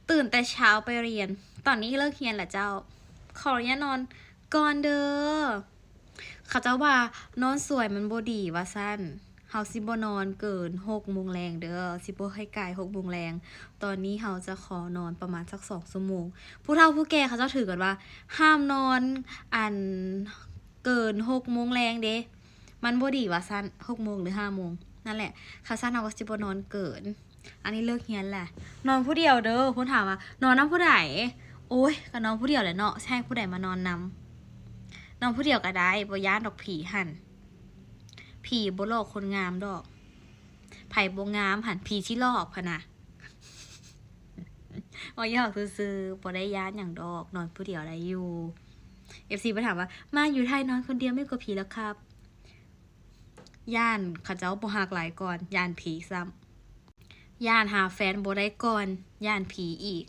ຕື່ນແຕ່ເຊົ້າໄປຮຽນ, ຕອນນີ້ເລີກຮຽນແລ້ວເຈົ້າ. ຂໍອະນຸຍາດນອນກ່ອນເດີ. ເຂົາເຈົ້າວ່ານອນສວຍມັນບໍ່ດີວ່າຊັ້ນ. ເຮົາຊິບໍ່ນອນເກີນຫົກໂມງແລງເດີ, ຊິບໍ່ໃຫ້ກາຍຫົກໂມງແລງ. ຕອນນີ້ເຮົາຈະຂໍນອນປະມານສັກສອງຊົ່ວໂມງ. ຜູ້ເຖົ້າຜູ້ແກ່ເຂົາເຈົ້າຖືກັນວ່າ ຫ້າມນອນ ອັນ ເກີນຫົກໂມງແລງເດ້, ມັນບໍ່ດີວ່າຊັ້ນ, ຫົກໂມງ ຫຼື ຫ້າໂມງ. ນັ້ນແຫຼະ, ຄັນຊັ້ນເຮົາກໍຊິບໍ່ນອນເກີນ. ອັນນີ້ເລີກຮຽນແຫຼະ. ນອນຜູ້ດຽວເດີ. ຄົນຖາມວ່າ ນອນນຳຜູ້ໃດ? ໂອ້ຍ, ກໍນອນຜູ້ດຽວແຫຼະເນາະ, ຊິໃຫ້ຜູ້ໃດມານອນນຳ? ນອນຜູ້ດຽວກໍໄດ້, ບໍ່ຢ້ານດອກຜີຫັ້ນ. ຜີບໍ່ຫຼອກຄົນງາມດອກ. ໃຜບໍ່ງາມຫັ້ນ ຜີຊິຫຼອກຫັ້ນນະ. ເວົ້າຫຍອກຊື່ໆ, ບໍ່ໄດ້ຢ້ານຫຍັງດອກ, ນອນຜູ້ດຽວໄດ້ຢູ່. ເອັຟຊີ ມາຖາມວ່າ ມາຢູ່ໄທນອນຄົນດຽວໄມ່ກົວຜີແລ້ວຄັບ? ຢ້ານເຂົາເຈົ້າບໍ່ຮັກຫຼາຍກ່ອນ, ຢ້ານຜີຊ້ຳ. ຢ້ານຫາແຟນບໍ່ໄດ້ກ່ອນ, ຢ້ານຜີອີກ.